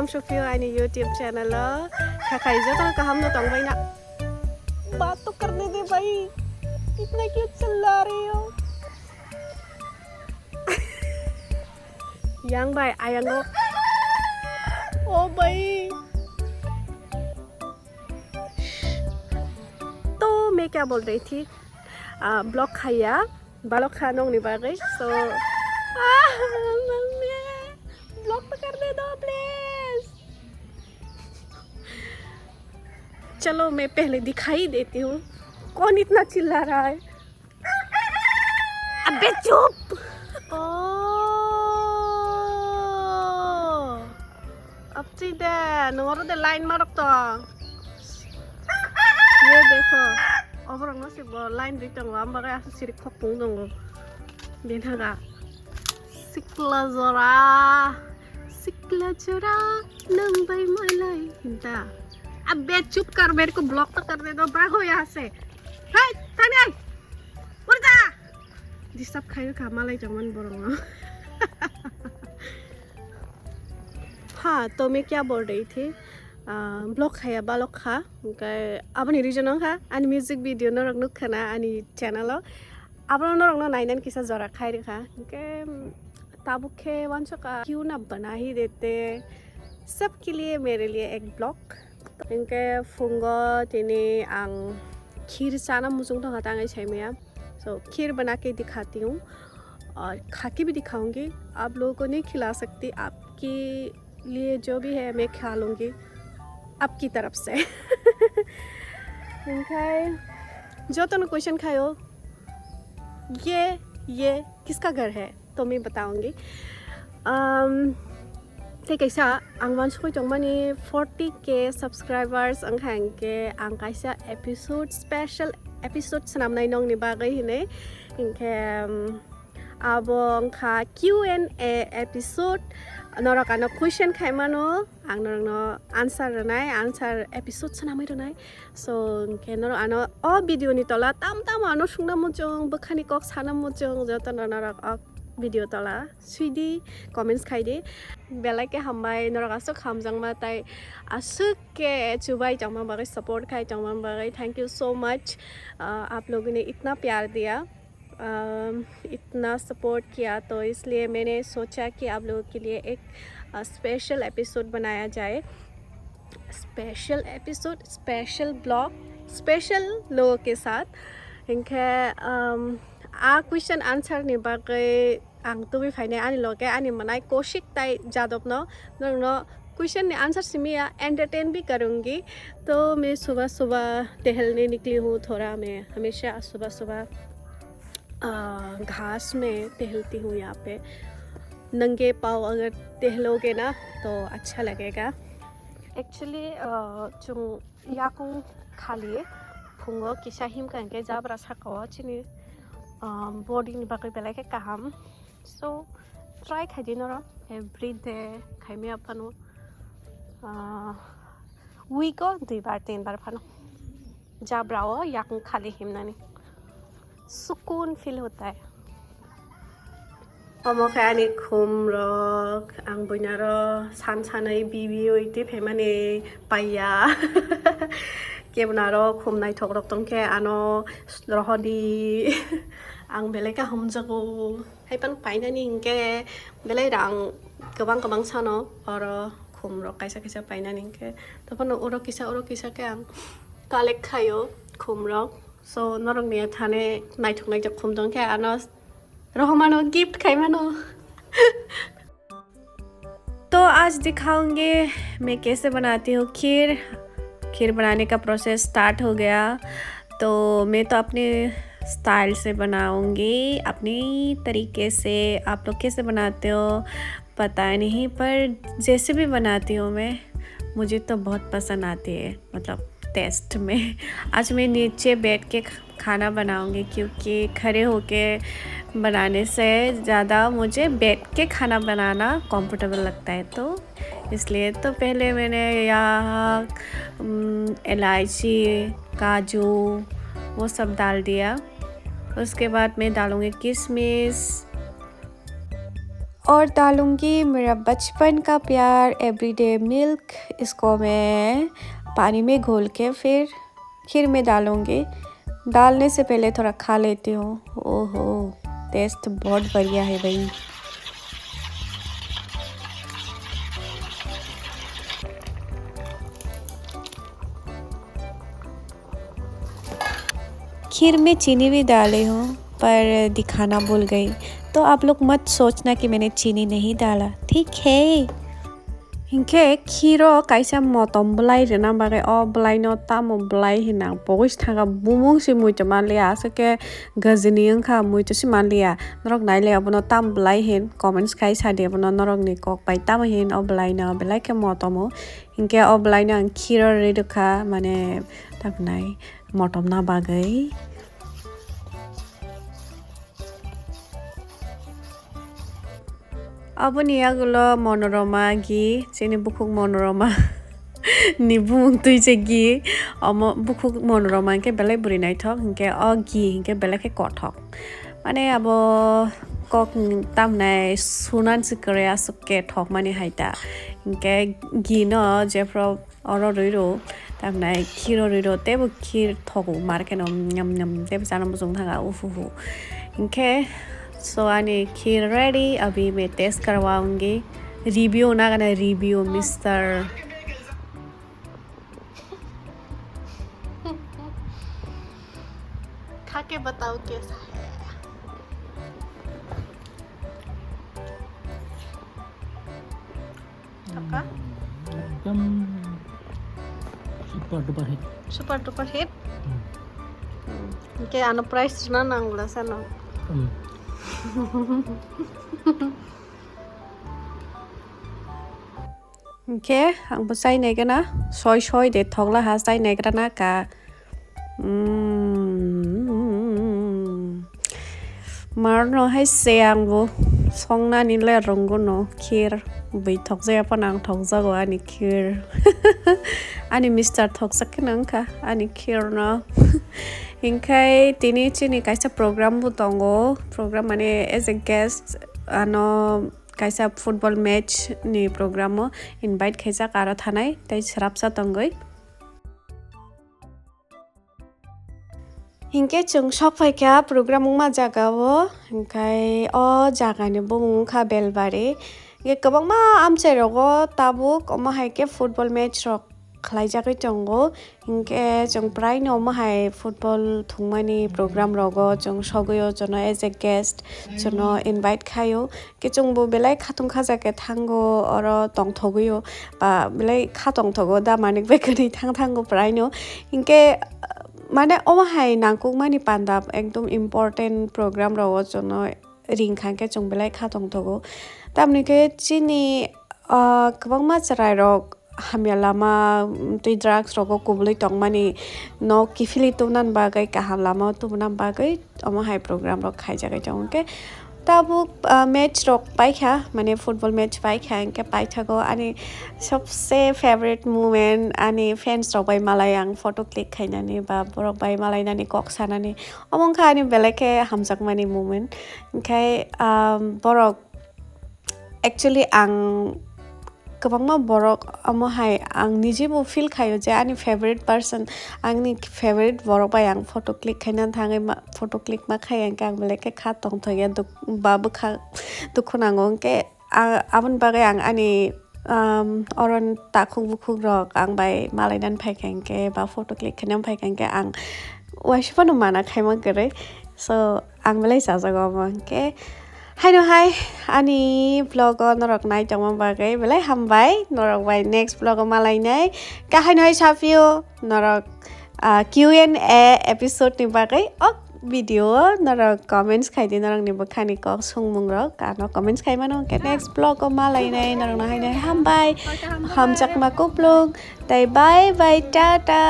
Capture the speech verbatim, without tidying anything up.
Ang sophiyo ani YouTube channel o. Khakhai joto kaham no tongbai na. Baat to karne de bhai. Kitna cute chilla rahe ho. Yang bai, ayang go. Oh bhai. To main kya bol rahi thi? Ah, vlog khaiya. Balok kha nongni bagwi. So, ah, mami, vlog to kar de do, please. चलो, मैं पहले दिखाई देती हूँ, कौन इतना चिल्ला रहा है। अबे चुप। Oh. Abchi de, noro de line marok tong. Ye dekho. Oborok no se bo line ri tongo, ambaga asa sirik khok pung tongo. Bini haga. Sikla jora. Sikla jora. Nang bai malai hinta. Abe chup kar, mere ko block to kar de do, bhag ho yahan se. Hey, Tanya. Ur ja. Disturb khayo kha, malai tongmani borok no. Ha, to main kya bol rahi thi? Ah, vlog khaiya balok kha. Hwnkhe aboni reason wngkha ani music video norok nukha na ani channel o. Abono norokno nainani kisa jora khai rwkha. Hwnkhe, mm, tabuk khe uansukha, kyun na bana hi dete, sab ke liye mere liye ek vlog. Hwnkhe phungo tini ang kheer chana muchung tongkha, tangwi saimaya. So, खीर बना के दिखाती हूँ और खा के भी दिखाऊंगी। आप लोगों को नहीं खिला सकती, आपके लिए जो भी है मैं खा लूँगी आपकी तरफ से। Hwnkhe jotono question khaio, ये ये किसका घर है? तो मैं बताऊंगी। Um, tei kaisa ang uansukwi tongmani forty K subscribers wngkha, hwnkhe ang kaisa episode, special episode swnamnai nongni bagwi hinwi. Hwnkhe, um, abo wngkha Q and A episode. Norok ano question khaimano, ang norokno answer rwnai, answer episode swnamwi rwnai. So, hwnkhe norok ano o video ni tola tam tam ano sungna muchung, bwkhani kok sana muchung, jotono norok o video tola swidi, comments khaidi. Belai khe hambai, norok aswk hamjakma tei aswk khe chubai tongma bagwi, support khai tongma bagwi, thank you so much. Uh, आप लोगों ने इतना प्यार दिया, अम, इतना सपोर्ट किया, तो इसलिए मैंने सोचा कि आप लोगों के लिए एक, अ, स्पेशल एपिसोड बनाया जाए। Special episode, special blog, special लोगों के साथ। Hwnkhe, um, a question answer ni bagwi ang tubui phainai ani loge ani mwnai Koshik tai Jadobno, norokno question ni answer simi ya, entertain bhi karungi. तो मैं सुबह सुबह टहलने निकली हूँ थोड़ा, मैं हमेशा सुबह सुबह, अ, घास में टहलती हूँ यहाँ पे। नंगे पाँव अगर टहलोगे ना तो अच्छा लगेगा। Actually, uh, chung yakung khali phungo kisa himkha hwnkhe jabra sakao chini, uh, body ni bagwi belai khe kaham. So try khaidi norok every day khaimaya phano, uh, week o dui bar tin bar phano jabra o yakung khali himnani sukun feel hota hai. Omo khe ani khum rok, ang buinaro san sanwi bibiwi twi phaimani paiya. Kebunaro khum naithok rok tongkhe ano rohordi. Ang belai kaham jago. Haiphano painani hinkhe belai rang kwbang kwbang sano oro khum rok kaisa kaisa painani hinkhe. Tophano oro kisa oro kisa khe ang collect khaio khum rok. So norokni thani naithok naithok khum tongkhe ano rohomano gift khaimano. तो आज दिखाऊंगी मैं कैसे बनाती हूँ खीर। खीर बनाने का process start हो गया। तो मैं तो अपने स्टाइल से बनाऊंगी, अपनी तरीके से। आप लोग कैसे बनाते हो पता नहीं, पर जैसे भी बनाती हूँ मैं, मुझे तो बहुत पसंद आती है, मतलब टेस्ट में। आज मैं नीचे बैठ के खाना बनाऊंगी, क्योंकि खड़े होके बनाने से ज़्यादा मुझे बैठ के खाना बनाना कंफर्टेबल लगता है, तो इसलिए। तो पहले मैंने यहाँ, उम, इलायची, काजू, वो सब डाल दिया। उसके बाद मैं डालूँगी किशमिश, और डालूँगी मेरा बचपन का प्यार, एवरीडे मिल्क, इसको मैं पानी में घोल के फिर खीर में डालूँगी। डालने से पहले थोड़ा खा लेती हूँ। ओहो, टेस्ट बहुत बढ़िया है भाई। खीर में चीनी भी डाली हूँ, पर दिखाना भूल गई, तो आप लोग मत सोचना कि मैंने चीनी नहीं डाला, ठीक है? Hinkhe khiro kaisa motom bwlai rwna bagwi o bwlaino tamo bwlai hinna pogwi thangkha, bumung se muitu manliya, aswk khe gajini wngkha, muitu se manliya. Norok naile abono tam bwlai hin comments khai sadi, abono norokni kok bai tamo hin o bwlaino belai khe motomo. Hinkhe o bwlaino ang khiro rwi rwkha, mane tabnai motomna bagwi. Aboni yagulo Monoroma ghee, chini bukhuk Monoroma ni bumung twi se ghee. Omo bukhuk Monoroma hinkhe belai bwrwi naithok, hinkhe o ghee hinkhe belai khe kothok. Mane abo kok tamnai sunan se kwrwi aswk khe thokmani hai ta. Hinkhe ghee no jephru oro rwi rw, tamnai khiro rwi rw, teibo khir thogo market o nyam nyam, teibo chana muchung thanga ufufu. Hinkhe, so ani khir ready, abhi main test karwaungi. Review na karna review, mister. खा के बताओ कैसा है। Thaka? Ekdom super duper hit. Super duper hit? Hmm. Hinkhe ano price rwna nangla sano. Hmm. Hinkhe ang bo chai nai gana, soi soi de thokla ha chai nai gana ka. Mm. Marno hai se ang bo songnani le rwngwno khir. Bui thokjaya phano ang thokjago ani khir. Ani mister thokjak kheno wngkha ani khirno. Hinkhe tini chini kaisa program bo tongo. Program mane as a guest ano kaisa football match ni program o invite khaijak aro thanai tei swrapsa tongwi. Hinkhe chwng sok phaikha program wngma jaga o, hinkhe o jaga ni bumung wngkha Belbari. Hinkhe kwbangma amchai rogo tabuk omo hai khe football match rok khlaijagwi tongo. Hinkhe chwng praino omo hai football thwngmani program rogo chwng sogwi o, jono as a guest jono invite khaio. Khe chwngbo belai khatung khaja khe thango, oro tongthogwi o, ba belai kha tongthogo da manik bai kwrwi thang thango praino. Hinkhe, mane omo hai nangkukmani panda ekdom important program rogo jono ring kha khe chwng belai kha tongthogo. Tamni khe chini, ah, kwbangma chwrairok hamya lama, mm, tei drugs rogo kubulwi tongmani nok kiphilwi tubunani bagwi, kaham lama o tubunani bagwi omo hai program rok khaijagwi tongo. Hinkhe tabuk, ah, match rok paikha, mane football match paikha, hinkhe paithago ani sobse favorite moment, ani fans rok bai malai ang photo click khainani ba borok bai malainani kok sanani, omo wngkha ani belai khe hamjakmani moment. Hinkhe, ah, borok actually ang kwbangma borok omo hai ang nijebo feel khaio je ani favorite person, ani favorite borok bai ang photo click khaina thangwi ma, photo click ma khai hinkhe ang belai khe kha tongthokya duk-, ba bwkha dukhu nango. Hinkhe a-, aboni bagwi ang ani, um, oron takhuk bukhuk rok ang bai malainani phaikha hinkhe ba photo click khainani phaikha hinkhe ang uaisa phano mana khaima kwrwi. So, ang belai chajago omo hinkhe. Haino hai ani vlog o norok nai tongma bagwi belai hambai. Norok bai next vlog o malainai. Khe haino hai saphio norok, ah, Q and A episode ni bagwi ok video o norok comments khai di, norok ni bwkhani kok sungmung rok ano comments khai mano. Khe next vlog o malainai, norok no haino hai hambai. Hamjakma kuplung. Tei bye bye, tata.